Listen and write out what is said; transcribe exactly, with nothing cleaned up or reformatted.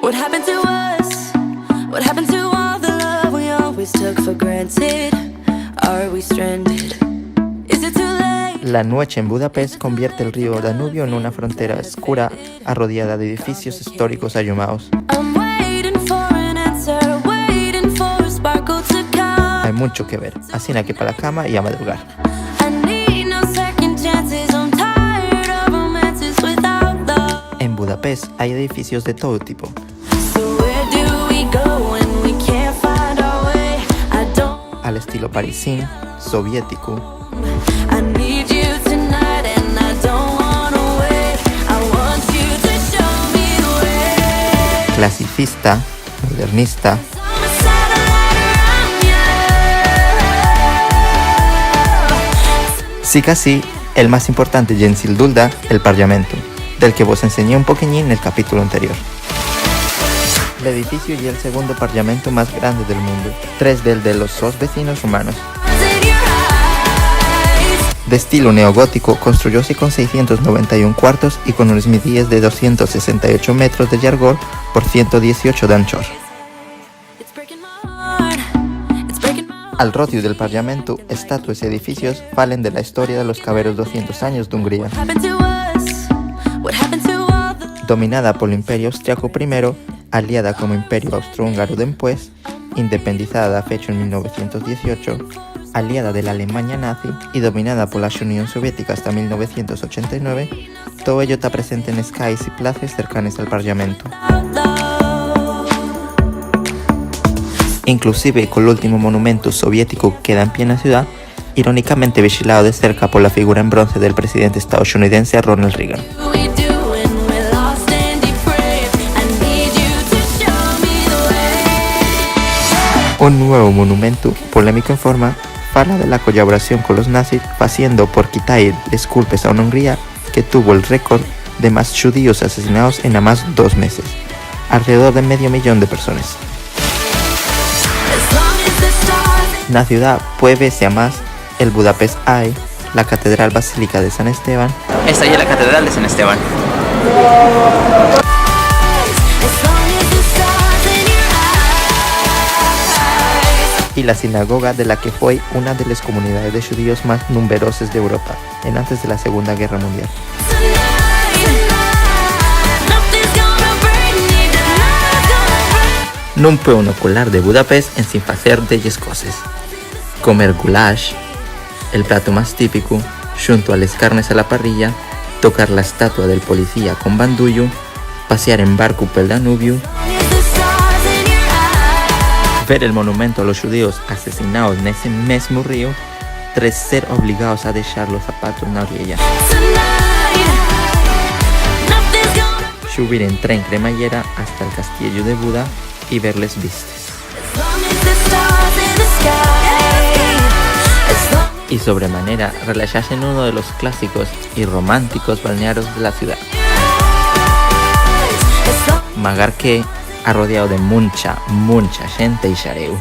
What happened to us? What happened to all the love we always took for granted? Are we stranded? Is it too late? La nueche en Budapest convierte el río Danubio en una frontera escura, arrodiada de edificios históricos allumaos. I'm waiting for an answer, waiting for a sparkle to come. Hai muncho que ver, asina que pa la cama y a madrugar. I need no second chances, I'm tired of romances without love. En Budapest hai edificios de todo tipo. So where do we go when we can't find our way? I don't Al estilo parisín, soviético. I need you tonight and I don't wanna wait. I want you to show me the way. Clasicista, modernista. I'm a satellite around you. Sicasí, el más importante ye'l, sin dulda, el Parllamentu, del que vos enseñé un poquiñín nel capítulo anterior. L'edificiu ye'l segundo parllamentu más grande del mundu, tres del de los sos vecinos romanos. D'estilu neogótico, construyóse con seiscientos noventa y un cuartos y con unes midíes de doscientos sesenta y ocho metros de llargor por ciento dieciocho d'anchor. Al rodiu del Parllamentu, estatues y edificios falen de la historia de los caberos doscientos años d'Hungría. Dominada pol Imperiu Austriacu primero, aliada como Imperiu Austrohúngaru dempués, independizada da fechu en mil novecientos dieciocho, aliada de la Alemaña nazi y dominada pola Xunión Soviética hasta mil novecientos ochenta y nueve, too ello ta presente nes calles y places cercanes al Parllamentu. Inclusive, col últimu monumentu soviéticu queda en pie na ciudá, irónicamente vixilao de cerca pola figura en bronce del presidente estadoxunidense Ronald Reagan. Un nuevu monumentu, polémico en forma, fala de la collaboración colos nazis, faciendo por quitae les culpes a una Hungría que tuvo'l récord de más xudíos asesinaos en namás dos meses, alredor de medio millón de persones. Na ciudá puede vese amás el Budapest Eye, la Catedral Basílica de San Esteban. Esta ye la Catedral de San Esteban. Y la sinagoga de la que foi una de les comunidaes de xudíos más numberoses d'Europa, enantes de la Segunda Guerra Mundial. Nun pue unu colar de Budapest ensin facer delles coses: comer gulash, el platu más típicu, xunto a les carnes a la parrilla, tocar la estatua del policía con bandullu, pasiar en barcu pel Danubiu, ver el monumento a los xudíos asesinaos nesi mesmu ríu, tres ser obligaos a dexar los zapatos na orella, xubir en tren cremallera hasta'l castiellu de Buda y ver les vistes. Y sobremanera relaxase nunu de los clásicos y románticos balnearios de la ciudá. Magar que, arrodiao de muncha, muncha xente y xaréu.